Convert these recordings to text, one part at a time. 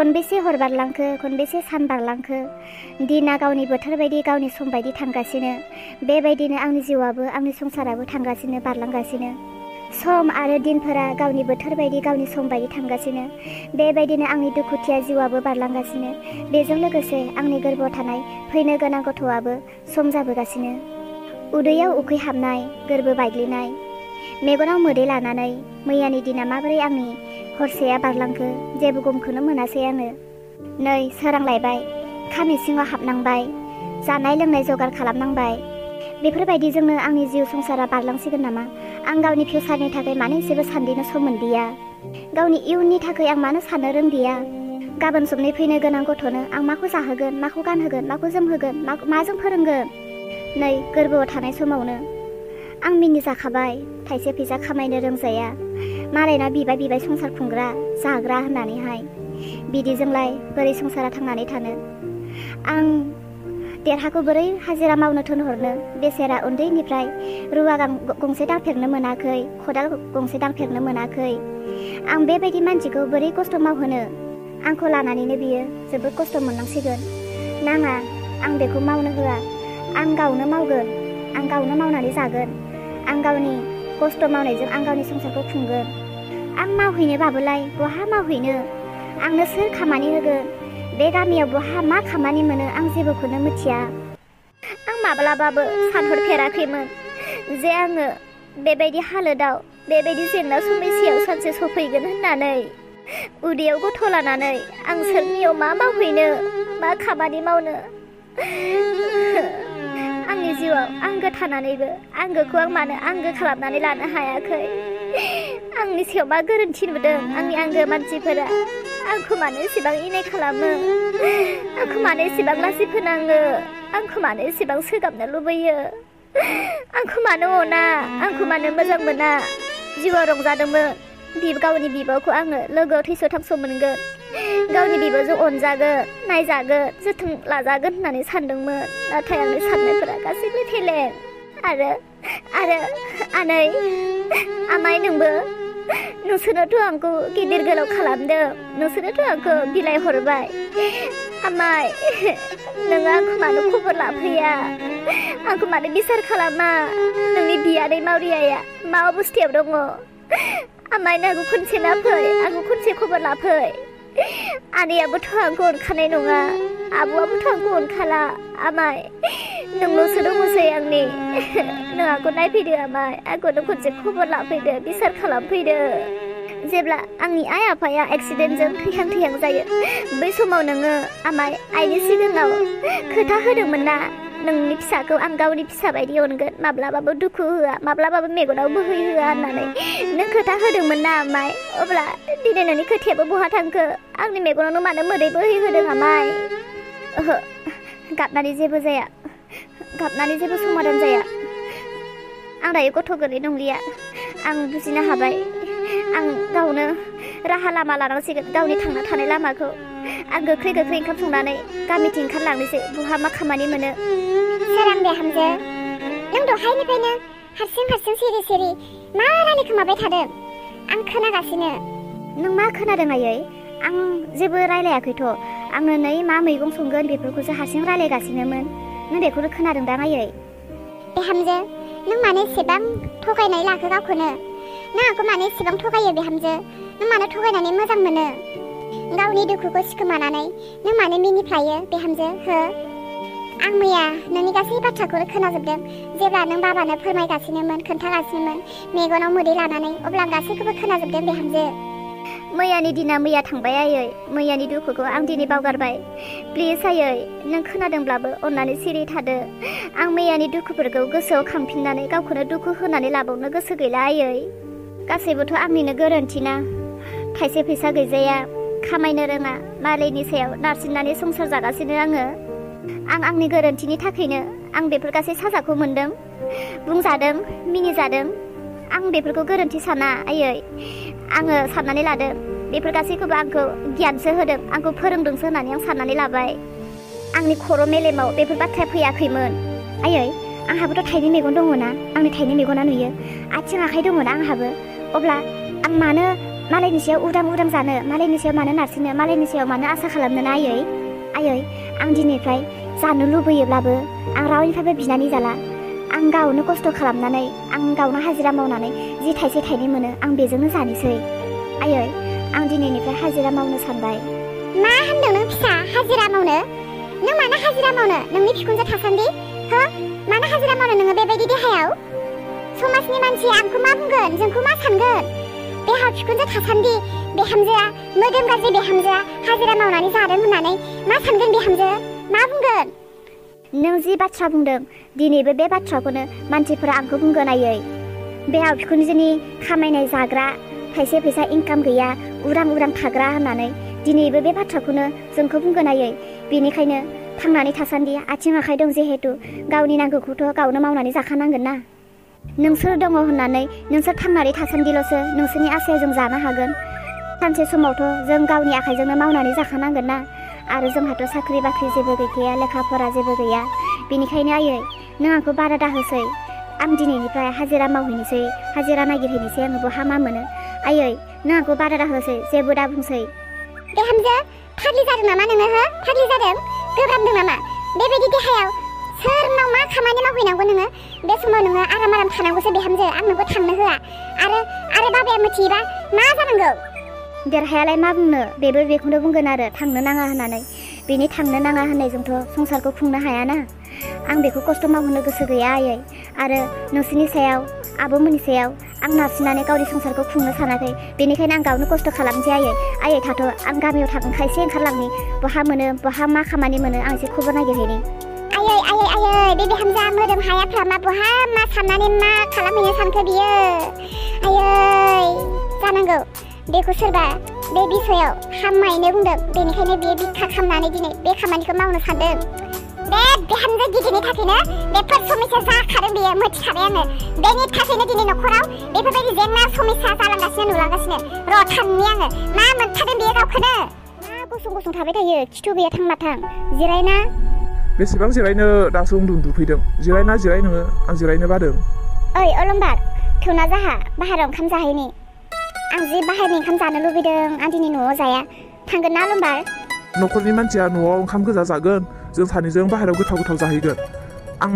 खनबेसे हर बारलांखो, खनबेसे सान बारलांखो, दिना गावनि बोथोर बायदि गावनि सम बायदि थांगासिनो। बेबायदिनो आंनि जिउआबो आंनि संसाराबो थांगासिनो, बारलांगासिनो। सम आरो दिनफोरा गावनि बोथोर बायदि गावनि सम बायदि थांगासिनो। बेबायदिनो आंनि दुखुथिया जिउआबो बारलांगासिनो। बेजों लोगोसे आंनि गोरबोआव थानाय फैनो गोनां गथ'आबो सम जाबोगासिनो। उदैयाव उखैहाबनाय, गोरबो बायग्लिनाय, मेगनाव मोदै लानानै मैयानि दिना माबोरै आंनि हरसेया बारलांखो जेबो गमखौनो मोनासै आङो। नै सोरांलायबाय, खामि सिङाव हाबनांबाय, जानाय लोंनाय जगार खालामनांबाय। बेफोरबायदिजोंनो आंनि जिउ संसारा बारलांसिगोन नामा? आं गावनि फिउचारनि थाखाय मानो एसेबो सानदिनो सम मोनदिया? गावनि इयुननि थाखाय आं मानो साननो रोंदिया? गाबोन समनि फैनो गोनां गथ'नो आं माखौ जाहोगोन, माखौ गानहोगोन, माखौ जोमहोगोन, माजों फोरोंगोन? नै गोरबोआव थानाय समावनो आं मिनिजाखाबाय, थाइसे फैसा खामायनो रोंजाया, मालायनाव बिबाय बिबाय संसार खुंग्रा जाग्रा होननानैहाय। बिदिजोंलाय बोरै संसारा थांनानै थानो? आं देरहाखौ बोरै हाजिरा मावनो थिनहरनो? बेसेरा उन्दैनिफ्राय रुवा गंसे दांफेरनो मोनाखै, खदाल गंसे दांफेरनो मोनाखै। आं बेबायदि मानसिखौ बोरै खस्थ' मावहोनो? आंखौ लानानैनो बियो जोबोद खस्थ' मोननांसिगोन। नाङा, आं बेखौ मावनो होआ। आं गावनो मावगोन, आं गावनो मावनानै जागोन। आं गावनि खस्थ' मावनायजों आं गावनि संसारखौ खुंगोन। आं मावहैनोबाबोलाय बहा मावहैनो? आंनो सोर खामानि होगोन? बे गामियाव बहा मा खामानि मोनो आं जेबोखौनो मिथिया। आं माब्लाबाबो सानहरफेराखैमोन जे आङो बेबायदि हालोदाव, बेबायदि जेंना समस्यायाव सानसे सफैगोन होननानै। उदैयाव गथ' लानानै आं सोरनियाव मा मावहैनो, मा खामानि मावनो? आंनि जिउआव आंगो थानानैबो आंगोखौ आं मानो आंगो खालामनानै लानो हायाखै? आंनि सायाव मा गोरोन्थि नुदों आंनि आंगो मानसिफोरा? आंखौ मानो एसेबां इनाय खालामो? आंखौ मानो एसेबां लासि फोनाङो? आंखौ मानो एसेबां सोगाबनो लुबैयो? आंखौ मानो अना? आंखौ मानो मोजां मोना? जिउआव रंजादोंमोन गावनि बिब'खौ आङो लोगोआव थैस' थांस' मोनगोन, गावनि बिब'जों अनजागोन, नायजागोन, जोथोन लाजागोन होननानै सानदोंमोन। नाथाय आंनि साननायफोरा गासैबो फेलें। आरो आनै, आमाइ, नोंसोरनोथ' आंखौ गिदिर गोलाव खालामदों, नोंसोरनोथ' आंखौ बिलाइ हरबाय। आमाइ, नोङो आंखौ मानो खबर लाफैया? आंखौ मानो बिसार खालामा? नोंनि बियादै मावरियाया मा अबस्थायाव दङ? आमाइ, आंखौ खनसे नाफै, आंखौ खनसे खबर लाफै। आनैयाबोथ' आंखौ अनखानाय नङा, आब'आबोथ' आंखौ अनखाला। आमाइ, नोंल'सो दङसै आंनि। नों आंखौ नायफैदो आमाइ, आंखौनो खनसे खबर लाफैदो, बिसार खालामफैदो। जेब्ला आंनि आइ आफाया एक्सिडेन्टजों थैहां जायो, बै समाव नोङो आमाइ आइनि सिगाङाव खोथा होदोंमोन ना, नोंनि फिसाखौ आं गावनि फिसा बायदि अनगोन, माब्लाबाबो दुखु होआ, माब्लाबाबो मेगनाव बोहैहोआ होननानै नों खोथा होदोंमोन ना आमाइ। अब्ला दिनै नोंनि खोथायाबो बहा थांखो? आंनि मेगनावनो मानो मोदै बोहैहोदों आमाइ? ओहो, गाबनानै जेबो जाया, गाबनानै जेबो समाधान जाया। आं दायो गथ' गोरलै नंलिया। आं बुजिनो हाबाय। आं गावनो राहा लामा लानांसिगोन, गावनि थांना थानाय लामाखौ। आं गोख्रै ओंखाम संनानै गामिथिं ओंखारलांनोसै, बहा मा खामानि मोनो। सोरां बिहामजो, नों दहायनिफ्रायनो हारसिं सिरि मा रायलायखोमाबाय थादों? आं खोनागासिनो। नों मा खोनादों आयै? आं जेबो रायलायाखैथ'। आङो नै मा मैगं संगोन बेफोरखौसो हारसिं रायलायगासिनोमोन। नों बेखौनो खोनादोंदां आयै? बिहामजो, नों मानो एसेबां थगायनाय लाखो गावखौनो? नों आंखौ मानो एसेबां थगायो बिहामजो? नों मानो थगायनानै मोजां मोनो? गावनि दुखुखौ सिखोमानानै नों मानो मिनिफ्लायो बिहामजो हो? आं मैया नोंनि गासै बाथ्राखौनो खोनाजोबदों। जेब्ला नों बाबानो फोरमायगासिनोमोन, खोन्थागासिनोमोन मेगनाव मोदै लानानै, अब्ला आं गासैखौबो खोनाजोबदों बिहामजो। मैयानि दिना मैया थांबाय आयै। मैयानि दुखुखौ आं दिनै बावगारबाय। प्लिज आयै, नों खोनादोंब्लाबो अननानै सिरि थादो। आं मैयानि दुखुफोरखौ गोसोआव खांफिननानै गावखौनो दुखु होनानै लाबावनो गोसो गैला आयै। गासैबोथ' आंनिनो गोरोन्थिना। थाइसे फैसा गैजाया, खामायनो रोङा, मालायनि सायाव नारसिननानै संसार जागासिनो आङो। आं आंनि गोरोन्थिनि थाखायनो आं बेफोर गासै साजाखौ मोनदों, बुंजादों, मिनिजादों। आं बेफोरखौ गोरोन्थि साना आयै। आङो साननानै लादों बेफोर गासैखौबो आंखौ गियानसो होदों, आंखौ फोरोंदोंसो होननानै आं साननानै लाबाय। आंनि खर' मेलेमाव बेफोर बाथ्राया फैयाखैमोन। आयै, आंहाबोथ' थाइनै मेगन दङ ना? आंनि थाइनै मेगना नुयो, आथिं आखाइ दङ ना आंहाबो? अब्ला आं मानो मालायनि सायाव उदां उदां जानो, मालायनि सायाव मानो नारसिनो, मालायनि सायाव मानो आसा खालामनो ना आयै? आयै, आं दिनैनिफ्राय जानो लुबैयोब्लाबो आं रावनिफ्रायबो बिनानै जाला। आं गावनो खस्थ' खालामनानै, आं गावनो हाजिरा मावनानै जि थाइसे थाइनै मोनो आं बेजोंनो जानोसै। आयै, आं दिनैनिफ्राय हाजिरा मावनो सानबाय। मा होनदों नों फिसा हाजिरा मावनो? नों मानो हाजिरा मावनो नोंनि बिखुनजो थासान्दि? हो? मानो हाजिरा मावनो नोङो बेबायदि देहायाव? समाजनि मानसिया आंखौ मा बुंगोन, जोंखौ मा सानगोन? देहा बिखुनजो थासान्दि बिहामजोआ, मोदोम गाज्रि बिहामजोआ हाजिरा मावनानै जादों होननानै मा सानगोन बिहामजो? मा बुंगोन? नों जि बाथ्रा बुंदों दिनैबो बे बाथ्राखौनो मानसिफोरा आंखौ बुंगोन आयै। बेहा बिखुनजोनि खामायनाय जाग्रा, थाइसे फैसा इनकाम गैया, उरां उरां थाग्रा होननानै दिनैबो बे बाथ्राखौनो जोंखौ बुंगोन आयै। बेनिखायनो थांनानै थासान्दि आथिं आखाइ दं जिहेतु गावनि नांगौखौथ' गावनो मावनानै जाखानांगोन ना। नोंसोर दङ होननानै नोंसोर थांनानै थासान्दिल'सो नोंसोरनि आसाया जों जानो हागोन। सानसे समावथ' जों गावनि आखाइजोंनो मावनानै जाखानांगोन ना। आरो जोंहाथ' साख्रि बाख्रि जेबो गैखाया, लेखा फरा जेबो गैया। बेनिखायनो आयै, नों आंखौ बारा दाहोसै। आं दिनैनिफ्राय हाजिरा मावहैनोसै, हाजिरा नागिरहैनोसै, आङो बहा मा मोनो। आयै, नों आंखौ बारा दाहोसै, जेबो दा बुंसै। बिहामजो फाग्लि जादों नामा नोङो? हो? फाग्लि जादों? गोब्राबदों नामा? बेबायदि देहायाव सोरनाव मा खामानि मावहैनांगौ नोङो? बे समाव नोङो आराम आराम थानांगौसो बिहामजो। आं नोंखौ थांनो होआ। आरो बाबाया मिथियोबा मा जानांगौ? देरहायालाय मा बुंनो, बेबो बेखौनो बुंगोन आरो थांनो नाङा होननानै। बेनि थांनो नाङा होननायजोंथ' संसारखौ खुंनो हायाना। आं बेखौ खस्थ' मावहोनो गोसो गैया आयै। आरो नोंसोरनि सायाव, आब'मोननि सायाव आं नारसिननानै गावनि संसारखौ खुंनो सानाखै। बेनिखायनो आं गावनो खस्थ' खालामसै आयै। आयै थाथ', आं गामियाव खायसे ओंखारलांनि, बहा मोनो, बहा मा खामानि मोनो आं एसे खबर नागिरहैनि। आयै आयै आयै, बे बिहामजोआ मोदोम हायाफ्रा मा बहा मा साननानै मा खालामहैनो सानखो बियो? आयै, जानांगौ बेखौ सोरबा बे बिसयाव हामहैनो बुंदों। बेनिखायनो बियो बिखा खालामनानै दिनै बे खामानिखौ मावनो सानदों। बे बिहामजो गिदिरनि थाखायनो बेफोर समस्या जाखादों बियो, मिथिखाबाय आङो। बेनि थाखायनो दिनै न'खराव बेफोरबायदि जेंना समस्या जालांगासिनो, नुलांगासिनो। र' थांनि आङो। मा मोनथारदों बियो गावखौनो? मा गसं गसं थाबाय थायो, खिथु गैया, थांना थां, जिरायना। बेसेबां जिरायनो, दासो उन्दुफैदों। जिरायना जिराय नोङो, आं जिरायनो बादों। ओइ अलंबार, थौना जाहा बाहेरायाव ओंखाम जाहैनि। आं जि बाहेरनि ओंखाम जानो लुबैदों, आं दिनै न'आव जाया। थांगोन ना अलंबार? न'खरनि मानसिया न'आव ओंखाम गोजा जागोन, जों सानैजों बाहेरायाव गोथाव गोथाव जाहैगोन। आं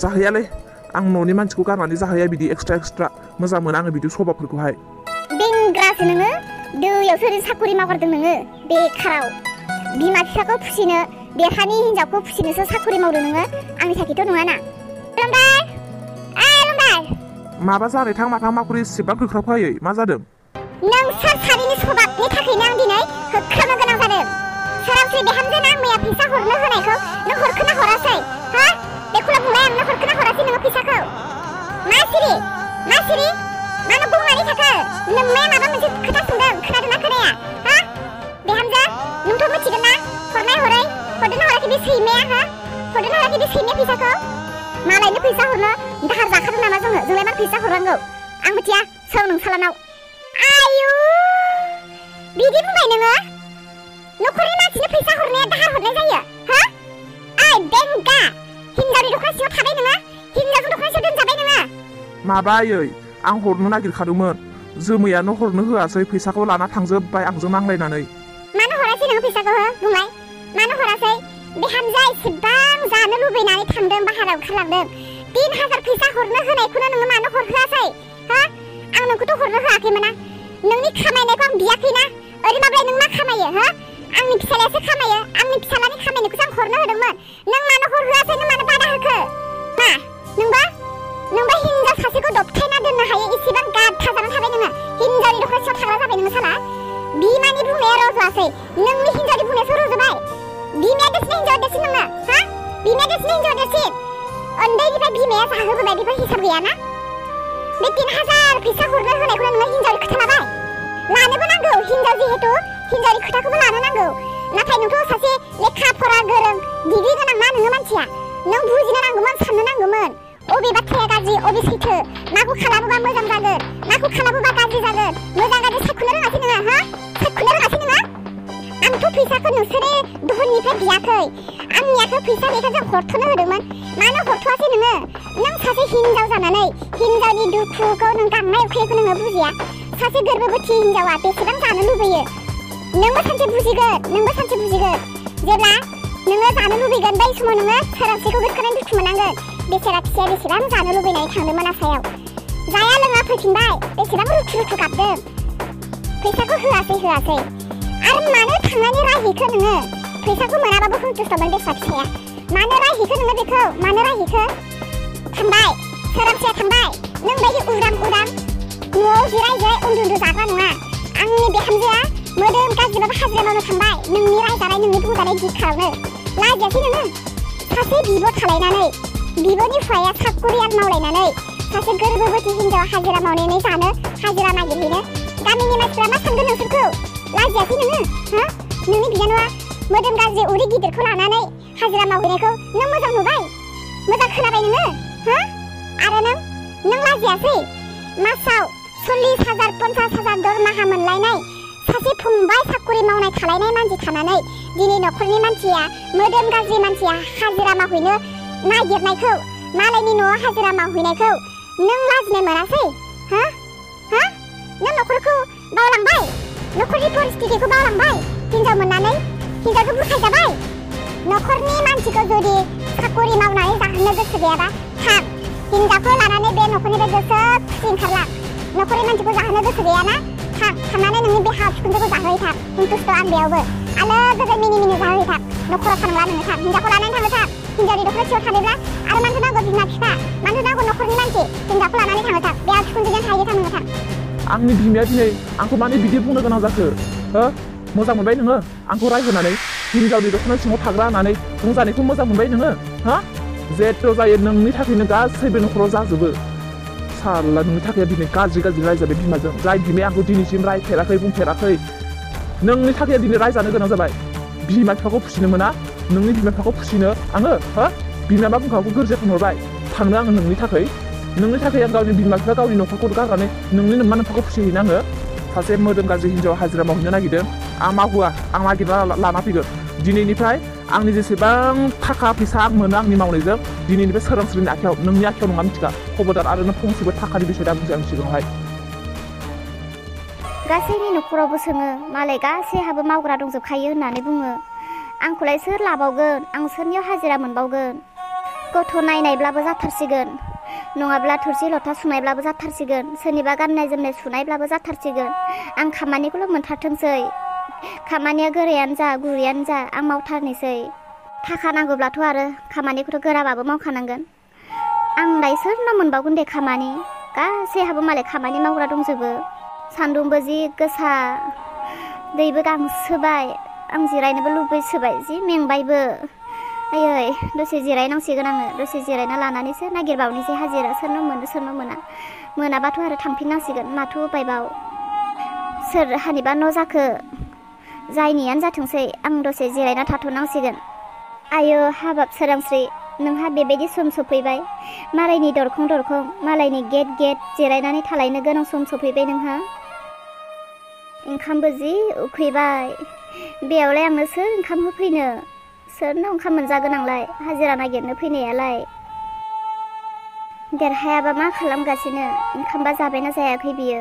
जाहैयालै, आं न'नि मानसिखौ गारनानै जाहैया बिदि एक्सट्रा। मोजां मोना आङो बिदि सभाबफोरखौहाय। बेंग्रासो नोङो, दैयावसो ओरैनो साखरि मावगारदों नोङो, बेखाराव। बिमा बिफाखौ फुसिनो, देरहानि हिनजावखौ फुसिनोसो साखरि मावदों नोङो, आंनि थाखायथ' नङाना। अलंबार, अलंबार। माबा जानाय थां माथां माखुरि एसेबां होख्राव फैयो, मा जादों? नोंसोर सानैनि सभाबनि थाखायनो आं दिनै होख्रावनो गोनां जादों। सोरांस्रि बिहामजोनो आं मैया फैसा हरनो होनायखौ नों हरखोना हरासै? हा? बेखौल' बुंलाय आंनो हरखोना हरासै नोङो फैसाखौ? मा सिरि? मानो बुंनानै थाखो? नोंमाया माबा मोनसे खोथा सोंदों, खोनादोंना खोनाया? हा? बिहामजो, नोंथ' मिथिगोन ना? हरनाय हरै, हरदोंना हराखै बे सैमाया? हा? हरदोंना हराखै बे सैमाया फैसाखौ? मालायनो फैसा हरनो दाहार जाखादों नामा जोङो? जोंलाय मा फैसा हरनांगौ? आं मिथिया, सों नोंसालानाव। आयु, बिदि बुंबाय नोङो? न'खरनि मानसिनो फैसा हरनाया दाहार हरनाय जायो? हा? ओइ बेंगा, हिनजावनि दख'ना सिङाव थाबाय नोङो? हिनजावजों दख'ना सिङाव दोनजाबाय नोङो? माबायै, आं हरनो नागिरखादोंमोन, जोमैयानो हरनो होआसै, फैसाखौ लाना थांजोब्बाय आंजों नांलायनानै। मानो हरासै नोङो फैसाखौ? हो बुंलाय, मानो हरासै? बिहामजोआ एसेबां जानो लुबैनानै थांदों, बाहेरायाव ओंखारलांदों। 3000 फैसा हरनो होनायखौनो नोङो मानो हरहोआसै? हा? आं नोंखौथ' हरनो होआखैमोन ना। नोंनि खामायनायखौ आं बियाखैना। ओरैनोबालाय नों मा खामायो? हो? आंनि फिसालायासो खामायो, आंनि फिसालानि खामायनायखौसो आं हरनो होदोंमोन। नों मानो हरहोआसै? नों मानो बादा होखो? मा? नोंबा हिनजाव सासेखौ दबथायना दोननो हायो एसेबां गाद्दा जाना थाबाय नोङो। हिनजावनि दख'ना सिङाव थाग्रा जाबाय नोङो साला। बिमानि बुंनाया रज'आसै, नोंनि हिनजावनि बुंनायासो रज'बाय। बिमाया देरसिन, हिनजावा देरसिन नोंनो? हा? बिमाया देरसिन, हिनजावा देरसिन? उन्दैनिफ्राय बिमाया जाहोबोबाय, बेफोर हिसाब गैयाना? बे 3000 फैसा हरनो होनायखौनो नोङो हिनजावनि खोथा लाबाय। लानोबो नांगौ, हिनजाव जिहेतु हिनजावनि खोथाखौबो लानो नांगौ। नाथाय नोंथ' सासे लेखा फरा गोरों, डिग्रि गोनां ना नोङो मानसिया। नों बुजिनो नांगौमोन, साननो नांगौमोन। अबे बाथ्राया गाज्रि, अबे सैथो, माखौ खालामोबा मोजां जागोन, माखौ खालामोबा गाज्रि जागोन, मोजां गाज्रि सायख'नो रोङासै नोङो? हा? सायख'नो रोङासै नोङो? आंथ' फैसाखौ नोंसोरनि दोहोननिफ्राय बियाखै। आंनि आखायाव फैसा लेखाजों हरथ'नो होदोंमोन। मानो हरथ'आसै नोङो? नों सासे हिनजाव जानानै हिनजावनि दुखुखौ, नों गांनाय उखैनायखौ नोङो बुजिया। सासे गोरबोबोथि हिनजावा बेसेबां जानो लुबैयो नोंबो सानसे बुजिगोन जेब्ला नोङो जानो लुबैगोन बै समाव नोङो सोरांसेखौ गोसोखांनानै दुखु मोननांगोन बेसेरा फिसाया बेसेबां जानो लुबैनानै थांदोंमोन आसायाव जाया लोङा फैफिनबाय बेसेबां रुथु गाबदों फैसाखौ होआसै आरो मानो थांनानै रायहैखो नोङो फैसाखौ मोनाबाबो सन्तुष्टमोन बेसेरा फिसाया मानो रायहैखो नोङो बेखौ मानो रायहैखो थांबाय सोरांसेया थांबाय नों बायदि उदां न'आव जिराय उन्दु जाग्रा नङा आंनि बिहामजोआ मोदोम गाज्रिबाबो हाजिरा मावनो थांबाय नोंनि रायजानाय नोंनि बुंजानाय गिखारावनो लाजियासै नोङो सासे बिब' थालायनानै बिब'नि हौवाया साकरियाल मावलायनानै सासे गोरबोबोथि हिनजावा हाजिरा मावनानै जानो हाजिरा नागिरहैनो गामिनि मानसिफ्रा मा सानगोन नोंसोरखौ लाजियासै नोङो हा नोंनि बिनानावा मोदोम गाज्रि उदै गिदिरखौ लानानै हाजिरा मावहैनायखौ नों मोजां नुबाय मोजां खोनाबाय नोङो हा आरो नों लाजियासै मासाव 40,000 50,000 दरमाहा मोनलायनाय सासे फंबाय साकरि मावनाय थालायनाय मानसि थानानै दिनै न'खरनि मानसिया मोदोम गाज्रि मानसिया हाजिरा मावहैनो नागिरनायखौ मालायनि न'आव हाजिरा मावहैनायखौ नों लाजिनाय मोनासै हा नों न'खरखौ बावलांबाय न'खरनि परिस्थितिखौ बावलांबाय हिनजाव मोननानै हिनजावखौ बुरखायजाबाय न'खरनि मानसिखौ जुदि साकरि मावनानै जाहोनो गोसो गैयाबा थां हिनजावखौ लानानै बे न'खरनिफ्राय गोसो खुसि ओंखारलां न'खरनि मानसिखौ जाहोनो गोसो गैयाना थांनानै नोंनि बिहाव बिखुनजोखौ जाहोहैथार सन्तुष्ट आं बेयावबो आलो गोजोन मिनि जाहोहैथार न'खराव थांब्ला नोङो थां हिनजावखौ लानानै थाङोथार हिनजावनि दख'ना सिङाव थानोब्ला आरो मानथो नांगौ बिमा बिफा मानथो नांगौ न'खरनि मानसि हिनजावखौ लानानै थाङोथार बिहाव बिखुनजोजों थाहैथार नोङो थां आंनि बिमाया दिनै आंखौ मानो बिदि बुंनो गोनां जाखो हो मोजां मोनबाय नोङो आंखौ रायहोनानै हिनजावनि दख'ना सिङाव थाग्रा होननानै बुंजानायखौ मोजां मोनबाय नोङो हा जेथ' जायो नोंनि थाखायनो गासैबो न'खराव जाजोबो साला नोंनि थाखाय दिनै गाज्रि रायजाबाय बिमाजों जाय बिमाया आंखौ दिनैसिम रायफेराखै बुंफेराखै नोंनि थाखाय दिनै रायजानो गोनां जाबाय बिमा बिफाखौ फुसिनो मोना नोंनि बिमा बिफाखौ फुसिनो आङो हा बिमाया मा बुंखाखौ गोरजिया खालामहरबाय थांनो आङो नोंनि थाखाय आं गावनि बिमा बिफा गावनि न'खरखौ गारनानै नोंनि नोमा नोमफाखौ फुसिहैनो आङो सासे मोदोम गाज्रि हिनजाव हाजिरा मावहैनो नागिरदों आं मावहोआ आं नागिरना लाना फैगोन दिनैनिफ्राय आंनि जेसेबां थाखा फैसा आं मोनो आंनि मावनायजों दिनैनिफ्राय सोरांस्रिनि आखायाव नोंनि आखायाव नङा मिथिगा खबरदार आरो नों फंसेबो थाखानि बिसय दा बुंसै आं सिगाङावहाय गासैनि न'खरावबो सोङो मालाय गासैहाबो मावग्रा दंजोबखायो होननानै बुङो आंखौलाय सोर लाबावगोन आं सोरनियाव हाजिरा मोनबावगोन गथ' नायनायब्लाबो जाथारसिगोन नङाब्ला थोरसि लथा सुनायब्लाबो जाथारसिगोन सोरनिबा गाननाय जोमनाय सुनायब्लाबो जाथारसिगोन आं खामानिखौल' मोनथारथोंसै खामानिया गोरायानो जा गुरैयानो जा आं मावथारनोसै थाखा नांगौब्लाथ' आरो खामानिखौथ' गोराबाबो मावखानांगोन आं दायो सोरनाव मोनबावगोन दे खामानि गासैहाबो मालाय खामानि मावग्रा दंजोबो सान्दुंबो जि गोसा दैबो गांसोबाय आं जिरायनोबो लुबैसोबाय जि मेंबायबो आयै दसे जिरायनांसिगोन आङो दसे जिरायना लानानैसो नागिरबावनोसै हाजिरा सोरनाव मोनो सोरनाव मोना मोनाबाथ' आरो थांफिननांसिगोन माथो उपायबाव सोर हानिबा न' जाखो जायनियानो जाथोंसै आं दसे जिरायना थाथ'नांसिगोन आयो हाबाब सोरांस्रि नोंहा बेबायदि सम सफैबाय मालायनि दरखं मालायनि गेट जिरायनानै थालायनो गोनां सम सफैबाय नोंहा ओंखामबो जि उखैबाय बेयावलाय आंनो सोर ओंखाम होफैनो सोरनो ओंखाम मोनजागोन आंलाय हाजिरा नागिरनो फैनायालाय देरहायाबा मा खालामगासिनो ओंखामबा जाबायना जायाखै बियो